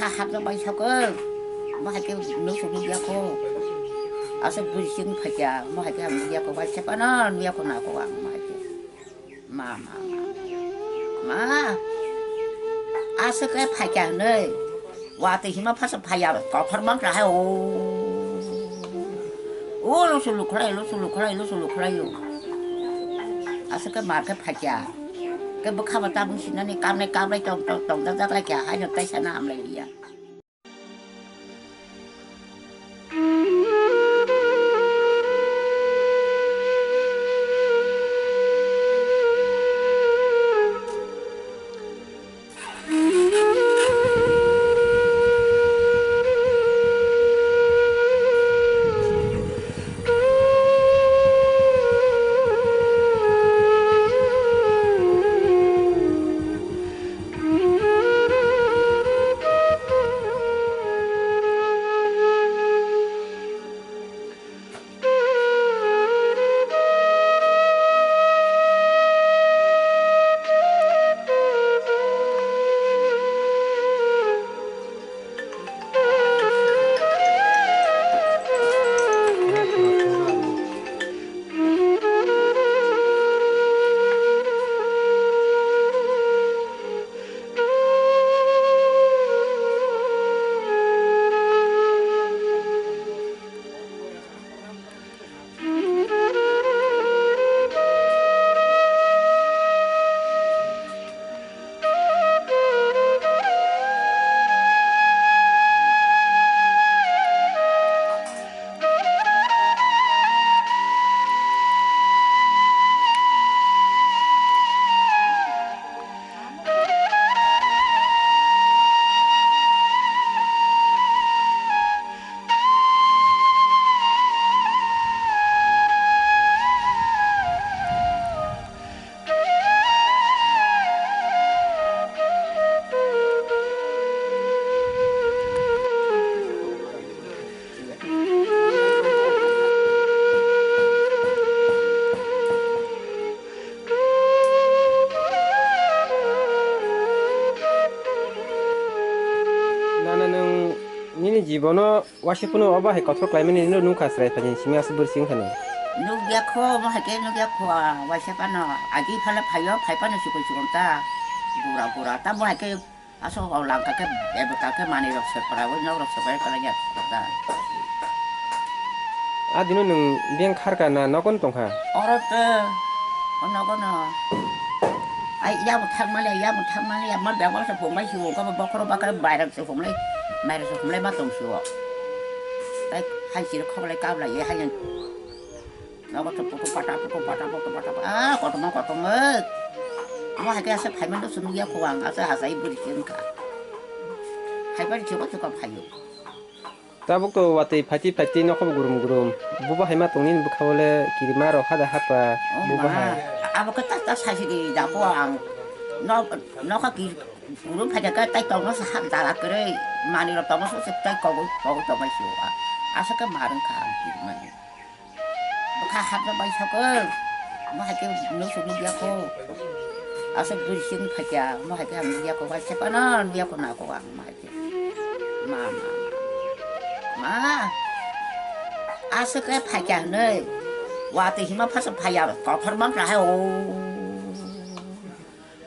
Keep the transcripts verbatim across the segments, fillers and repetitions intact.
Ha hapjak bai sokol. Mo hai khe nuk suk nukya kho. Aswk bwrwi sing phaikya, mo hai khe ang nukya kho, bai sepano nukya kho na kho ang mo hai khe. Ma, ma, ma. Ma. Aswk khe phaikya hwnwi. Watwi hima phasa phaiya, kothor mang kha hai o. O lusu lukhlai, lusu lukhlai, lusu lukhlai o. Aswk khe mar khe phaikya. Khe bwkha bo tabuk sinani kamnai kamnai tong tong tong jak jak lai kha, haino tai sana hamlai ya. Nana nwng nini jibono waisa phano obo hai kothok khlaimani nini nukha chwrai phaini simi aswk bwrwi sing thani. Nukya kho, omo hai khe nukya kho, ah, waisa phano agi phano phaio, phai phano chikon chikon ta, gura gura ta, bo hai khe. Aswk o langka khe, ebo ta khe manwi rok se pora, oi nok rok se pai pala ya ta. A dino nwng beng kharka na nogon tongkha? Oro te, o nogo no. Ai, ya bo thang mali, ya bo thang mali, ya ma beng se phung bai si, o ka bokhoro bakre bai rok se phung lai, mai rok se phung lai ma tong si o. Tai hai si rok khok lai kap lai ye hai. Nogo to poto pata, poto pata, poto pata, ah, kotorma, kotorma. Amo hai khe asa phaimano sunu ya kho ang, asa hasai bwrwi khe wngkha. Hai bari chikon chikon phaio. Tabuk to watwi phaitwi phaitwi nokho bo gurum gurum. Bubo hai ma tongni bwkha o le kirima rok hada hapa. Oh bubo ma, hai. Abo khe ta, ta sai sidi da bo ang. No, nokha ki gurum phaida khe tai tongno sa hap dala kwrwi. Mani rok tongno sa se tai kogo, kogo tongbai si o. Asa khe ma rwngkha ang kirimani. Bwkha hapjak bai sokol. Mo hai khe nuk suk nukya kho. Aswk bwrwi sing phaikya, mo hai khe ang nukya kho, bai sepano nukya kho na kho ang mo hai khe. Ma, ma, ma. Ma. Aswk khe phaikya hwnwi. Watwi hima phasa phaiya, kothor mang kha hai o.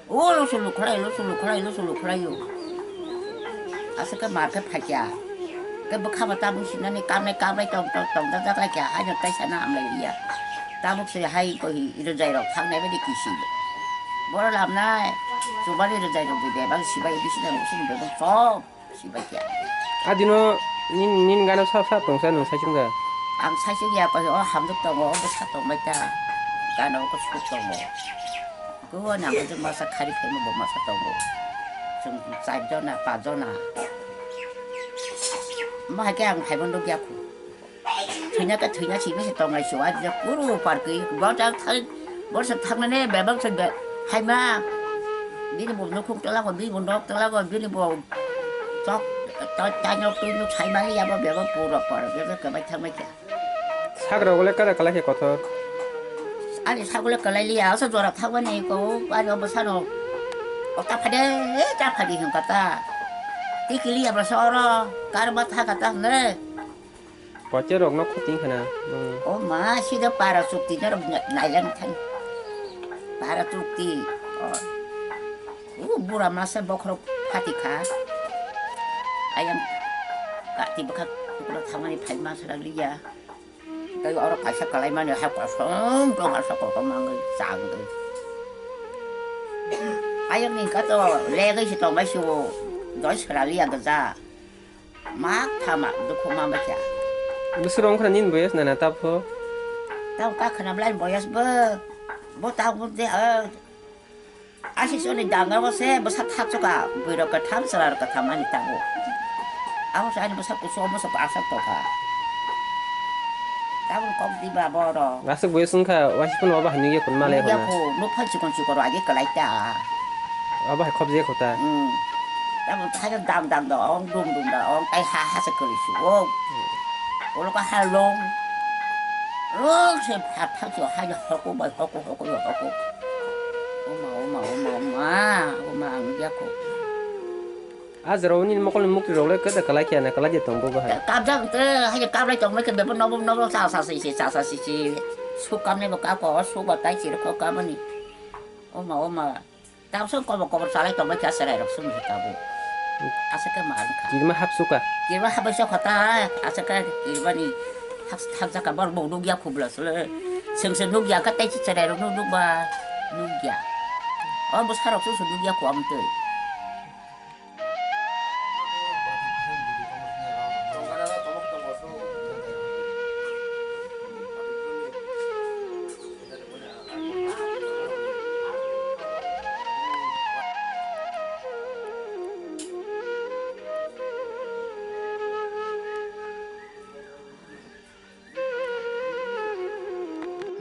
O lusu lukhlai, lusu lukhlai, lusu lukhlai o. Aswk khe mar khe phaikya. Khe bwkha bo tabuk sinani kamnai kamnai tong tong tong jak jak lai kha, haino tai sana hamlai ya. Tabuk se hai koi rwjai rok thangnai bai de kisi. Boro lamnai. Chubani rwjai rok bebak sibai bisi na musi bebak chop. Sibai khe. A dino nin, nin gana sap sap tongsa nwng saichung da? Ang saichung ya koi o hamjak tongo, o bwsa tongbai ta. Gana o kusuk tongo. Kua nang khe masa khari phaima bo masa tongo. Chwng char jona, panch jona. Mo hai khe ang phaibo nukya khu. Thwina khe thwina simi se tongnai se, o adija kuru parkwi, bo ta thai, bo se thangnani bebak se be, haima. Bini bo nukhung twlago, bini bo nok twlago, bini bo chok, ta, tainok tuinok saimani yabo bebak pura pura, bebak kwbai thangbai kha. Sakrok le kada kalai khe kothor? Ani sakule kalai liya, oso jora thangmani ko, ani obo sano. O ta phade, ta phade hwnkha ta. Tikili abla soro karma thaka ta hwnre. Koche rok no khuting khana. O ma sida para chukti norok nailang thang. Para chukti. O bura masa bokhorok phati kha. Ayang kati bwkha tuklo thangmani phai masa liya. Tei oro kaisa kalaimani hai kosong tong asa kotor mangwi changwi. Ayang ni kato legwi si tongbai si o doi sera liya gajak. Mak thamak dukhu ma bacha. Bwswk rong khna nini boyas nana tapho. Tamo ka khna blai boyas bo. Bo ta bo de a. Asi soni danga bo se bwsa thak chuka bwirok ka tham chwla rok ka tham ani tango. Amo se ani bwsa kusu bwsa ko asak to kha. Tamo kok di ba boro. Aswk boyas wngkha wasi phano obo hai nugya kun male. Nugya khna. Ko nuk phai chikon chikon agi kalai ta. Obo hai khobje kho ta. Hmm. Tamo thaya dang dang da ong dum dum da ong tai ha ha se kali su o. Olo ka ha long. Long se pha pha jo ha jo hoko bai hoko hoko jo hoko. Oma oma oma oma oma ang ya ko. A jora uni mokol ni mukti rok le keda kalai kya na kalai je tong bo bahai. Kabjak te ha je kablai tong ke bebo nobo nobo sa sa si si sa sa si si. Su kam ne bo ka ko su ba tai chir ko kamani. Oma oma. Tabsong kobor kobor salai tongbai kha chwrairok chwngno tabuk. Aswk khe ma wngkha. Kirima hapsuka. Kirima hapbai sokha ta, aswk khe kirimani hap-, hapjaka borok bo nukya khubla sle. Chwng se nukya khe tei chwrairok nuk nukba nukya. O bwsarok chwng se nukya khu amtwi.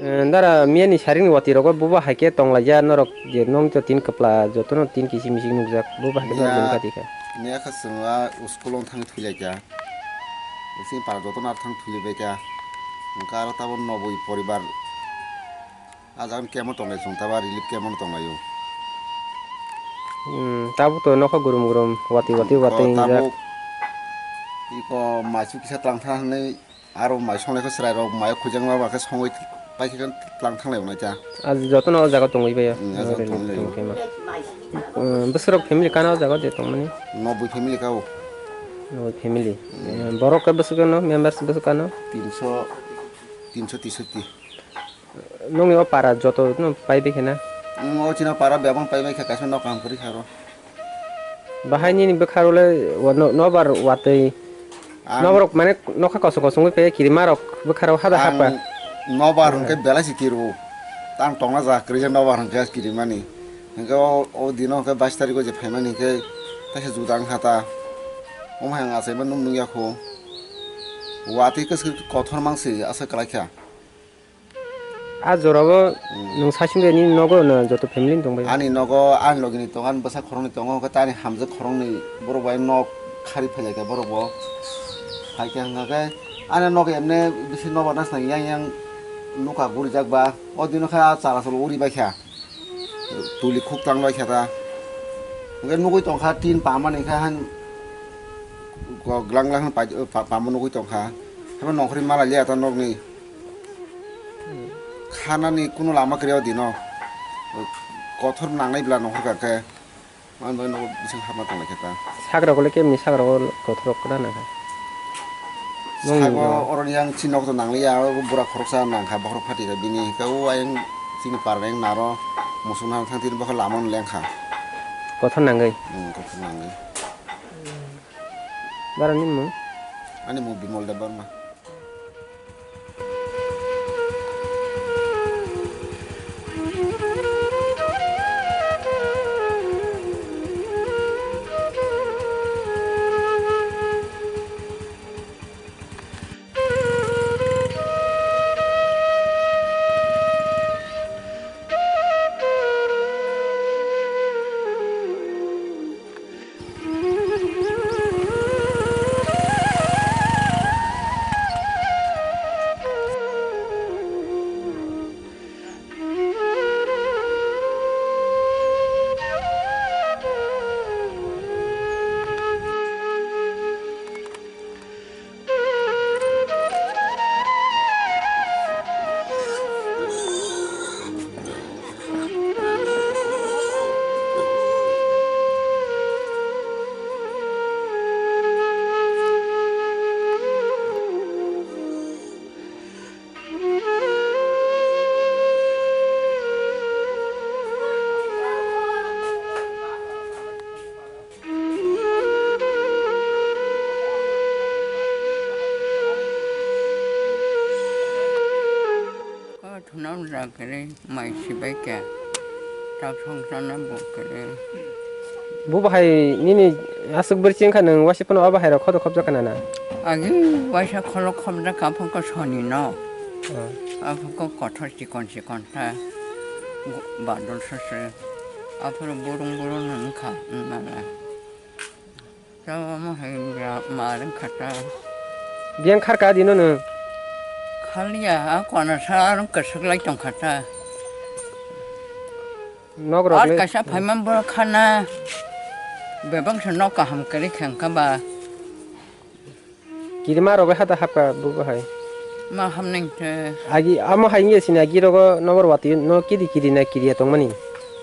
Eh, nara miyani saringni watwi rogo buba hai khe tonglaijak norok je nong to tin kwpla jotono tin kiching miching nukjak buba hai khe norok Miya, nukha tikha. Miya khe chwng a school-o thangwi thwilaikha. Bising para jotono ar thang thwilaikha. Hwnkhe aro tabuk noboi poribar. Ah, jaga ni camp o tonglai chwng, tabo relief camp o tonglai o. Hmm, tabuk to nokha gurum gurum, wati wati, oh, watwi wngjak. Tabuk iko maisu kisa tlang thang hwnwi, aro mai songlai khe chwrai rok mai o khujak ma ba khe songwi pai khe tlang thang lai nai ta. Ah, jotono o jaga tongwi bai o. Hmm, ah, jaga relief tongwi bai o. Tong khe ma. Hmm, bwswk rok family kana o jaga de tongmani? Noboi family ka o. Noboi family. Hmm. Eh, borok khe bwswk no, members bwswk kano? Tinso, tinso tisoti. Nokni o para joto no paibai khe na? Nwng o chini para bebak paibai khe kaisa nok kaham kwrwi kha ro. Bahai nini bwkha rok le wa-, no-, nobar watwi. Ang nobar rok mane nokha kosong kosong bai paiya kirima rok bwkha rok hada hapa. Nobar hwnkhe belai se kiro. Tang tongna ja kwrwi je nobar hwnkhe kirimani. Hwnkhe o, o dino hwnkhe bais tarikh o je phaimani hwnkhe kaisa juda wngkha ta. Omo hai ang achaima nuk nukya kho. Watwi kwchwk kothor mang se aswk kwlai kha. Ah, jorabo. Hmm. Nwng saichung de nini nogo no joto family ni tongbai? Ani nogo ani logi ni tongo, ani bwsa khoroknwi tongo, hwnkhe tei ani hamjwk khoroknwi borok bai nok khari phailaikha borok bo. Hai khe hwnkha khe ani nok emne bisi nobar nasnang yang yang nokha gurijak ba, o dino khe ah chara chwlo uri baikha. Tuli khuk tang bai khe ta. Hwnkhe nugui tongkha tin pamani khe han glang glang pa-, pa-, pama nugui tongkha. Haibo nongkhorwi malai liya ta nokni. Khanani kunu lama kwrwi o dino. Kothor nangnai bwla nongkhor kha khe. Mani bagwi nogo bising hapma tonglaikha ta. Sakrogo le kemni sakrogo kothorok kwna nangkha. Sago oroni yang chini nok to nangliya, o bura khoroksa nangkha, bokhorok phatikha bini. Hwnkhe o ayang chini parni yang naro musuk nang thang tini bokhe lama no lengkha. Kothor nangwi? Hmm, kothor nangwi. Barani mung? Ani mung Bimol Debbarma. Kwrwi mai sibai khe. Tak songchana bo kwrwi. Bo bahai nini aswk bwrwi chengkha nwng waisa phano o bahai rok khodo khobjak khana na? Agi waisa kholo khobjak kha, aphano soni no. Ah. Aphano kothor chikon chikon ta. Badol sose. Aphano burung burung nwng kha, nwng nala. Tamo hai bra marang khata. Biyang kharka dino nwng? Khaliya, a kona sa arang kwswk lai tong khata. Nok rok ar le kaisa phaima borok khana. Bebak se nok kaham kwrwi khengkha ba. Kirima rok hata hapka bo bahai. Ma hamneng te. Agi amo hai nge sini agi rogo nobor wati no kiri kiri na kiriya tongmani.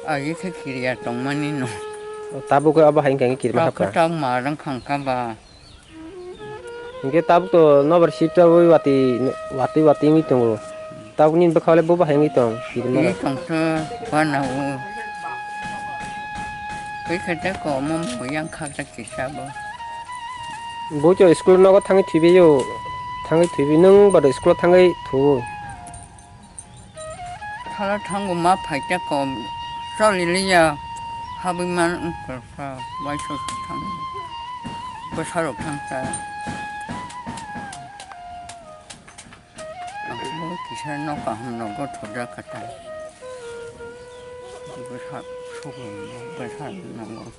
Agi khe kiriya tongmani no. Tabuk abo hai hwnkhe kirima hapka. Tang marang khangkha ba. Hingke tabuk to nobar sip tabui wati, wati, wati wngwi tongo. Tabuk nini bwkha le bo bahai wngwi tong, kirima. Wngwi tong khe, wana o. Koi khe tei komo bo yang khaksa kisa bo. Bo to school nogo thangwi thwibaio, thangwi thwibi nwng bado school thangwi thuo. Thala thango ma phaikhe kom choli liya habwi man wngkha waiso thang bwsarok thangsa. Ang bo kisa nok kaham nogo thojak kha ta. Bwsa sukung bwsa nogo.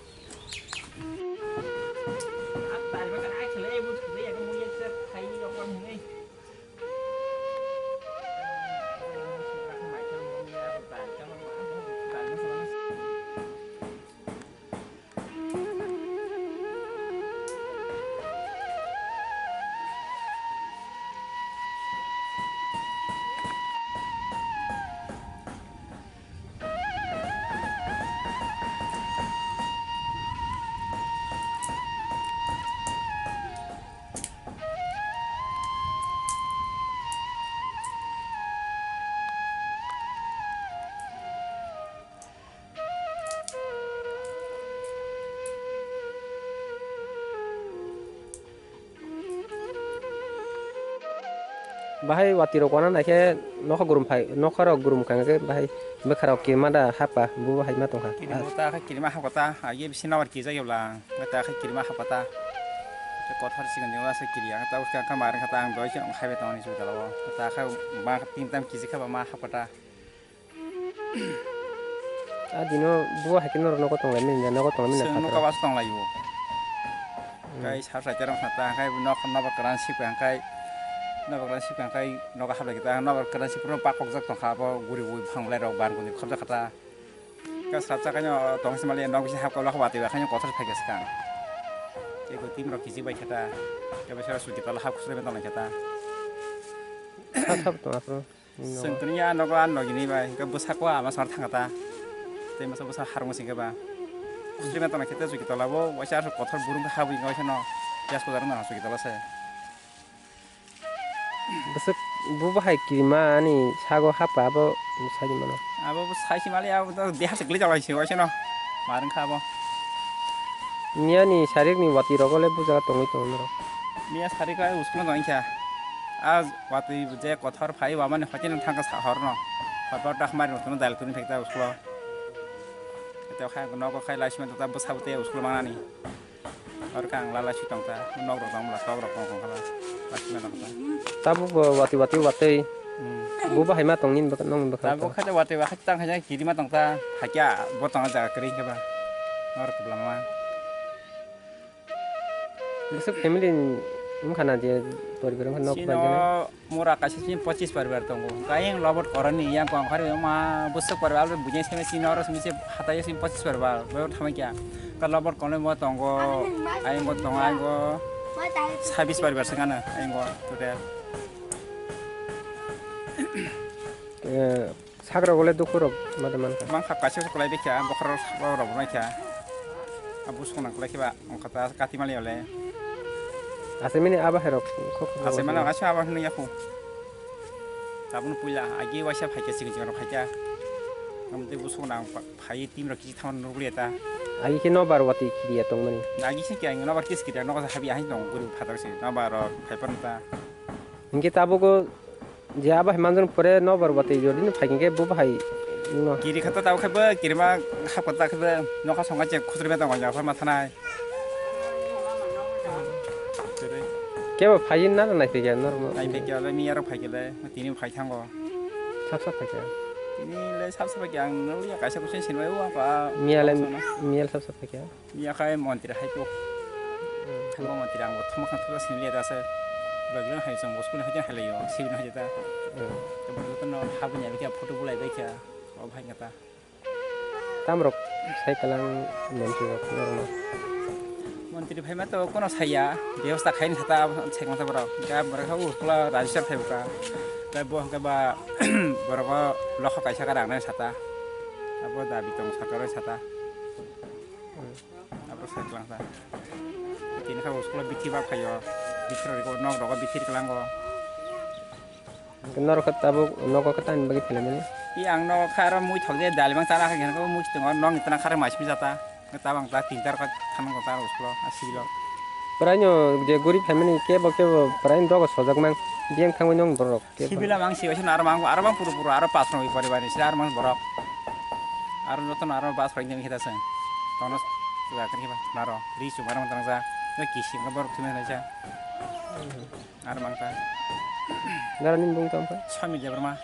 Bahai watwi rok wana naikhe nokha gurum phai, nokha rok gurum kha hwnkhe bahai bwkha rok kirima da hapkha, bo bahai ma tongkha. Kirima ta khe kirima hapkha ta, agi bisi nobar kijak ya bwla, ta khe kirima hapkha ta. Kothor sikon jora se kiri ang ta uskang kha ma rwngkha ta ang doi se haibai tongni sujala o ta khe ma tin tam kiji kha ba ma hapkha ta. A dino bo hai khe norok nogo tonglaimani da, nogo tonglaimani da chwng phataro. Nogo bas tonglaio. Hmm. Kai sar sai terong khata, kai nok nobar kwran sipka, kai nobar kwran sipka, kai nogo hablai kita, nobar kwran sipro pakokjak tongkha, abo guri bui phanglai rok ban guri khobjak khata. Ka srapsa kaino tong simali nok bisi hap kolok watwi ba kaino kothor phai khe swkang. Tei bo team rok kisi bai khata, tei bo sara suti pala hap kusui bai tong lai khata. Sap sap tong aphuru. Chwng tini ya nogo a nogini bai, hingke bwsako ama sar thangkha ta. Tei masa bwsa harung singke ba. Kusui ma tongna khe tei chuki tola bo, waisa aswk kothor burung khe habwi wngkha waisa no. Jas kotor wngkha chuki tola se. Bwswk bo bahai kirima ani sago hapkha abo sai mano. Abo bo sai si mali abo to deha se gli jala si waisa no. Mar wngkha abo. Miyani sarik ni wati rogo le bujaga tongwi tongo norok. Miya sarik ai uskul no tongkha. A watwi je kothor phai wamani hoiteno thangkha sa horno. Hor bar dak mari no dal tuni phekta usklo. Eto khai nogo khai laisima ta bwsa bwtwi usklo mangnani. Hor kang lala si tongta, nok rok tong bwla tok rok tong khala. Laisima tongta. Tabuk bo watwi watwi watwi. Hmm. Bo bahai ma tongni bwkha nokni bwkha. Tabuk khai watwi watwi tang khai kirima tongta. Hakya bo tongna jaga kwrwi khe ba. Norok kwbla ma. Bwswk family ni wngkha na je poribar wngkha nok chini bai jani? O mura kaisa chini pochis poribar tongo. Kayeng lobot koroni yang kong khari ma bwswk poribar abo bujai sene chini oro sini se hatai sini pochis poribar bo thamai kya. Ka lobot koroni mo tongo, ayeng bo tongo, ayeng bo sabis poribar sengana ayeng bo total. Eh, Sakrok le dukhu rok ma de mankha. Mankha kaisa se kwlai bikha, bokhorok rok rok nai kha. Abo songna kwlai khe ba, ongkha ta kati mali ole. Ase mini abo hai rok. Ase mano kaisa abo hwnwi yakhu. Tabun puila agi waisa phaikha, sikon sikon rok phaikha. Amtwi bo songna phai team rok kisi thamani nukliya ta. Agi khe nobar wati kiriya tongmani. Agi se kya nobar kis kiriya nobar habi ahai tong guru phatar se nobar rok phaipan ta. Hingke tabuk o Je abo hai manjak pore nobar bati jodi no phai khe bo bahai no. Kiri khata tau khe bo kirima hap kata khe bo nokha songa je khutri beta wajak ma thanai. Kebo phaiyin na nai phikya normal. Nai phikya le miya rok phaikya le tini phai thango. Sab sab phaikya. Tini le sab sab phaikya ang nuli kaisa kusen sinbai wa pa. Miya le miya le sab sab phaikya. Miya khai montri hai po. Hai po montri ang thoma khan thoma sinli da se. Bagla hai jong bosku hai jang hai le yo sibin hai ta. Tabuk no habni abikya photo bulai baikya. O bhai ngata. Tamrok sai kalang montri rok norma. Montri phaima to kono saya, bebosta khaini sata sai masa borok. Ga borok ha ukla register khai buka. Ga bo hangke ba borok o lokho kaisa ka rang nai sata. Abo dabi tong sarkar sata. Abo sai kalang sa. Tini kha ukla bithi ba khayo. Bithi rok nok rogo bithi kalango. Norok khe tabuk nogo khe tamni bagwi philaimani? I ang nogo khe aro mui thok de dalimang tana khe khe mui tongo nokni tana khe machine jata. Tabang ta tin tar khe thango ta usklo a sibilo. Praino je guri phaimani kebo kebo praino dogo sojak mang biyang thangwi nong borok. Sibila mang sibai sino aro mang aro mang puru puru aro pas rok pori bani sila aro mang borok. Aro jotono aro bas rok nang hita se. Tono jaga khe ba naro ri chu maro tang ja. Kisi borok thumai nai ja. Aro mang ta. Naro nini bung tong kha? Sami Debbarma.